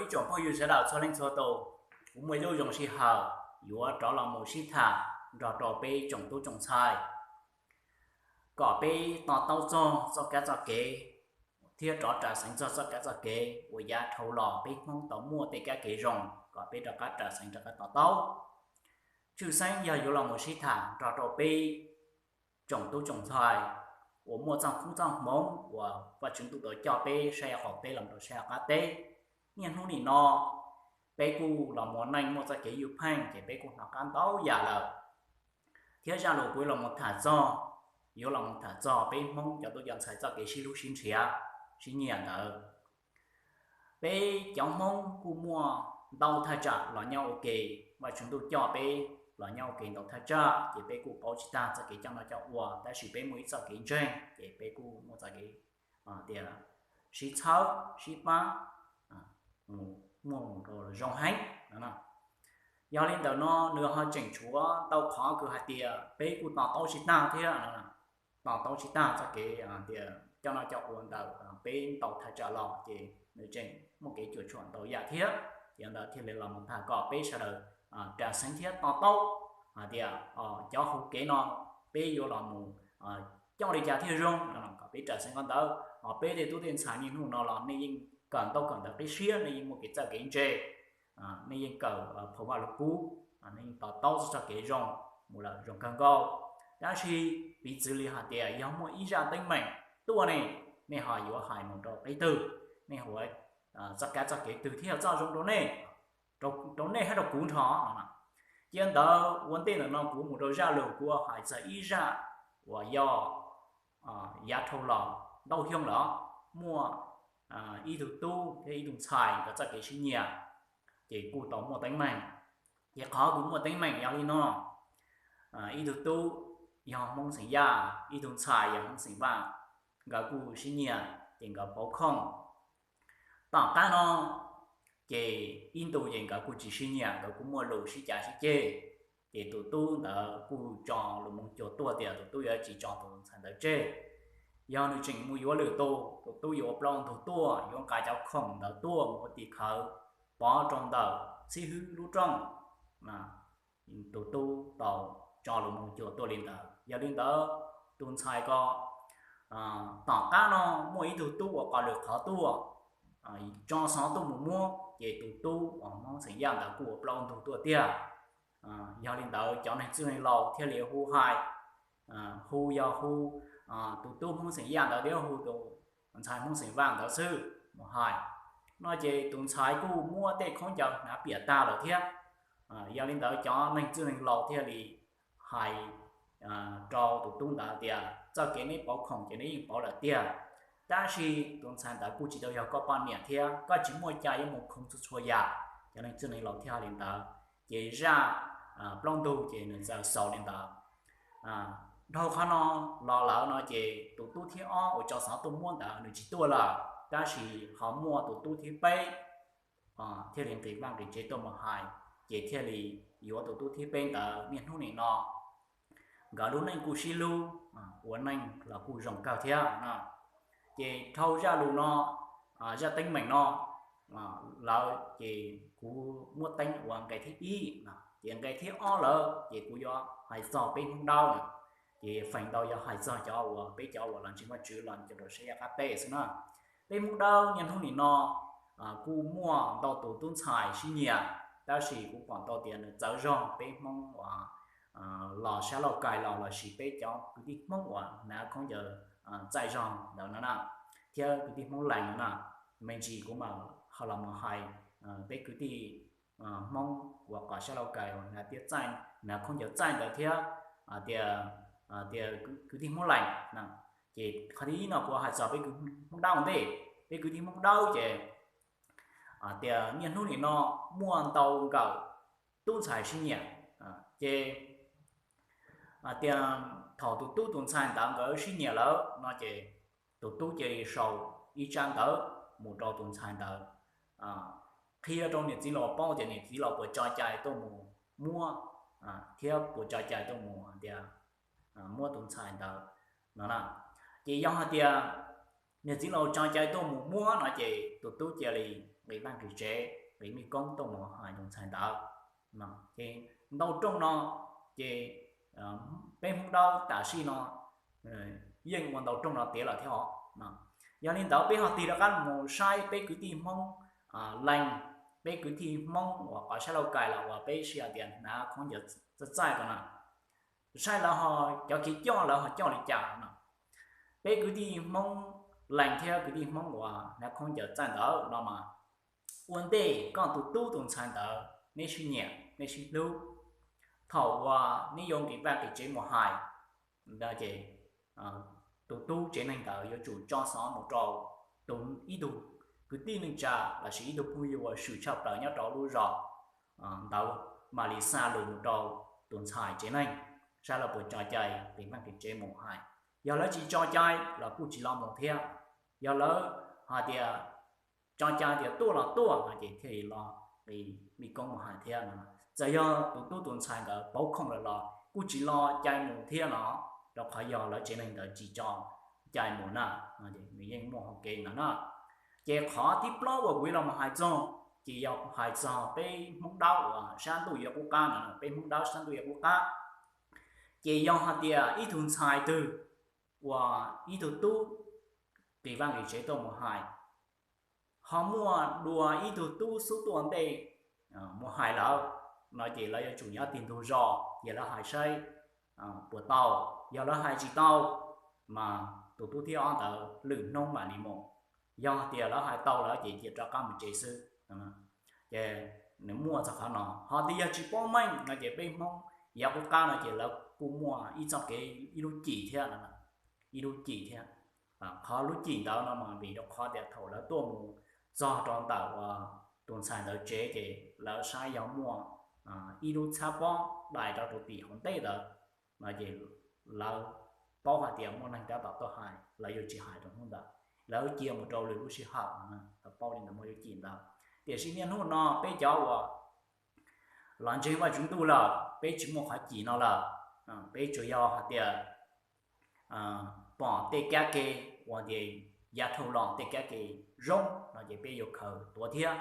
Ib tsoom phooj ywg sawv daws txhua leej txhua tus, kuv muaj ib lub zoo sij hawm yuav rov los mus sib tham nrog rau peb tsoom tub tsoom ntxhais kom peb to taub txog txoj kab txoj kev thiab rov rawm xeev txog txoj kab txoj kev uas yav dhau los peb Hmoob tau muaj tej kab kev zoo kom peb rov qab rawm xeev rov qab to taub. Tshwj xeeb yog yuav los mus sib tham nrog rau peb tsoom tub tsoom ntxhais uas muaj txoj koob txoj hmoov uas Vajtswv ntuj tau coj peb saib qhov teb los rau saib qab teb. Niaj hnub nim no peb kuj los mus neej muaj txoj kev ywj pheej ces peb kuj hnov qab ntau yam lawm. Thiab zaj lus kuv yuav los mus tham txog, yuav los mus tham txog peb Hmoob cov tub cov ntxhais txoj kev sib hlub sib nrhiav, sib nyiam ntawd. Peb cov Hmoob kuj muaj ntau thaj tsam los nyob ua ke, Vajtswv ntuj coj peb los nyob ua ke ntau thaj tsam ces peb kuj paub tsis tag txoj kev coj noj coj ua, tab sis peb muaj ib txoj kev ntseeg ces peb kuj muaj txoj kev tias sib txhawb sib pab muaj zoo heev no. Yog li ntawm no nws ho tseem tshuav tau qhov kws hais tias peb kuj to taub tsis tag thiab, to taub tsis tag txoj kev tias coj noj coj ua ntawm peb ntau thaj tsam los ces nws tseem muaj kev cuam tshuam ntau yam thiab. Yog ntawd thiaj li los mus tham kom peb sawv daws rawm xeev thiab to taub hais tias cov hauv kev no peb yuav los mus coj li cas thiaj zoo no kom peb rawm xeev qhov ntawd. Ho peb tej tub tej ntxhais niaj hnub no los nej yeej kawm ntau kawm ntawv qib siab, nej yeej muaj kev txawj kev ntse, nej yeej kawm phau Vaj Lug Kub, nej yeej to taub txog txoj kev zoo mus lawm zoo kawg nkaus. Tab sis piv txwv li hais tias yog muaj ib zaj teeb meem tuaj ne, nej ho yuav hais mus rau qib twg, nej yuav txoj kab txoj kev twg thiaj yog txoj zoo rau nej, rau nej thiab rau kuv nrho no. Cia ntawd ua ntej ntawm no kuv mus rau zaj lus kuv hais txog ib zaj uas yog yav dhau los ntau xyoo lawm, muaj ib tug tub thiab ib tug ntxhais nkawd txoj kev sib nyiam ces kuj tau muaj teeb meem. Ces qhov kuj muaj teeb meem yog li no: ib tug tub yog Hmoob xeem Yaj, ib tug ntxhais yog Hmoob xeem Vaj, nkawd kuj sib nyiam ces nkawd pauv khoom. Tom qab no ces ib ntu ces nkawd kuj tsis sib nyiam, nkawd kuj muaj lus sib cav sib ceg. Ces tus tub ntawd kuj tso lus moo cuag tuaj tias tus tub yuav tsis tso tus ntxhais ntawd tseg, yog nws tseem mus yuav lwm tus, tus tub yuav ua plaub ntug tuaj, yuav nqa cov khoom ntawd tuaj mus ua tim khawv pov rau ntawm Xib Hwb lub rooj. Tus tub tau tso lus moo cuag tuaj li ntawd. Yog li ntawd tus ntxhais ko tom qab no muaj ib tug tub uas qos lwm qhov tuaj, tso xov tuaj mus muab, ces tus tub uas Hmoob xeem Yaj ntawd kuj ua plaub ntug tuaj tiag. Yog li ntawd cov neeg txwj neeg laus thiaj li hu hais, hu yog hu tus tub Hmoob xeem Yaj ntawd thiab hu tus ntxhais Hmoob xeem Vaj ntawd xwb mus hais. No ces tus ntxhais kuj muab tej khaub ncaws hnav piam tag lawm thiab. Yog li ntawd cov neeg txwj neeg laus thiaj li hais rau tus tub ntawd tias txoj kev neb pauv khoom ces neb yeej pauv lawm tiag, tab sis tus ntxhais ntawd kuj tsis tau yog koj poj niam thiab koj tsis muaj cai yuav mus khoov txhua txhua yam. Cov neeg txwj neeg laus thiaj li ntawd, ces zaj plaub ntug ces nws txawm xaus li ntawd. Dhau qhov no los lawm no ces tus tub thib ob uas tso xov tuaj muab ntawd nws tsis tuaj lawm, tab sis ho muaj tus tub thib peb thiaj li nqis vaj nqis tsev tuaj mus hais, ces thiaj li yuav tus tub thib peb ntawd. Niaj hnub nim no nkawd lub neej kuj sib hlub, ua neej los kuj zoo kawg thiab no. Ces dhau zaj lus no, zaj teeb meem no lawm ces kuv muab teeb ua nqe thib ib, ces nqe thib ob lawm ces kuv yuav hais txog peb Hmoob Dawb na. Ces feem ntau yog hais txog cov uas peb cov uas los ntseeg Vajtswv los cov rau saib yaj qab teb xwb na. Peb Hmoob Dawb niaj hnub nim no kuj muaj ntau tus tub ntxhais sib nyiam, tab sis kuv pom tau tias nws txawv zog peb Hmoob uas los sab Lauj Kais los lossis peb cov kwv tij Hmoob uas hnav khaub ncaws txaij zog ntawd no na, thiab kwv tij Hmoob Lees no na. Me ntsis kuv mam ho los mus hais peb kwv tij Hmoob uas qos sab Lauj Kais uas hnav tiab txaij, hnav khaub ncaws txaij ntawd thiab tias, tias kwv tij Hmoob Lees. Ces qhov thib ib no kuv hais txog peb kwv Hmoob Dawb ua ntej. Peb kwv tij Hmoob Dawb ces tias niaj hnub nim no muaj ntau nkawm tub ntxhais sib nyiam. Ces tias thaum tus tub tus ntxhais ntawd nkawd sib nyiam lawm no ces tus tub cia li sau ib tsab ntawv mus rau tus ntxhais ntawd, qhia rau niam txiv laus paub tias niam txiv laus puas tso cai tuaj mus muab thiab puas tso cai tuaj mus tias muab tus ntxhais ntawd no na. Ces yog hais tias niam txiv laus tso cai tuaj mus muab no ces tus tub cia li nqis vaj nqis tsev, nqis mej koob tuaj mus hais tus ntxhais ntawd. Ces ntau rooj no ces peb Hmoob Dawb tam sim no yeej ua ntau rooj no tiav lawm thiab os. Yog li ntawd peb ho tig rov qab mus saib peb kwv tij Hmoob Lees, peb kwv tij Hmoob uas qhov sab Lauj Kais los uas peb sij hawm tias hnav khaub ncaws txaij txaij ko na, saib lawv ho, cov kev coj lawv ho coj li cas no. Peb kwv tij Hmoob Lees thiab kwv tij Hmoob uas hnav khaub ncaws txaij ntawd no mas, ua ntej koj tus tub tus ntxhais ntawd neb sib nyiam neb sib hlub, thaum uas neb yuav nqis vaj nqis tsev mus hais, ces tus tub tsev neeg ntawd yuav tsum tso xov mus rau tus ib tug kwv tij neej tsa lossis ib tug phooj ywg uas swm tshaj plaws nyob rau lub zos ntawd mam li xa lus mus rau tus ntxhais tsev neeg, saib lawv puas tso cai nqis vaj nqis tsev mus hais. Yog lawv tsis tso cai los kuj tsis los mus thiab. Yog lawv hais tias tso cai tias tuaj los tuaj no ces thiaj li los nqis mej koob mus hais thiab no. Txawm yog tus tub tus ntxhais ntawd pauv khoom lawm los kuj tsis los cai mus thiab no, rau qhov yog lawv tsev neeg ntawd tsis tso cai mus na. Nws yeej muaj hauv kev ntawd na. Ces qhov thib plaub uas kuv yuav los hais txog ces yog hais txog peb Hmoob Dawb uas sab ntuj yuav qub qab no, peb Hmoob Dawb sab ntuj yuav qub qab. Ces yog hais tias ib tug ntxhais twg uas ib tug tub nqis vaj nqis tsev tuaj mus hais, ho muaj dua ib tug tub xub tuaj ntej mus hais lawm no ces lawv yuav tsum nyob tig ntug zos ces lawv hais saib puas tau. Yog lawv hais tsis tau mas tus tub thib ob ntawd lwm hnub mam li mus. Yog tias lawv hais tau lawm ces cia rov qab mus tsev xwb. Ces nws muaj txog qhov no, ho tias yog tsis paub meej no ces peb Hmoob yav qub qab no ces lawv kuj muaj ib txoj kev ib lub cim thiab, ib lub cim thiab. Qhov lub cim ntawd no mas vim rau qhov tias thaum lawv tuaj mus txog rau ntawm uas tus ntxhais ntawd tsev ces lawv saib yog muaj ib lub txhab pob dai rau rau tim hauv ntej ntawd no ces lawv paub hais tias muaj neeg tab tom tuaj hais, lawv yuav tsis hais rau hnub ntawd, lawv cia mus rau lwm lub sij hawm. Lawv paub li ntawd muaj lub cim ntawd. Tiam sis niaj hnub no peb cov uas los ntseeg Vajtswv ntuj lawm peb tsis muaj qhov cim no lawm. Peb tsuas yog hais tias pom tej kab ke uas tias yav dhau los tej kab ke zoo no ces peb yuav khaws tuav thiab.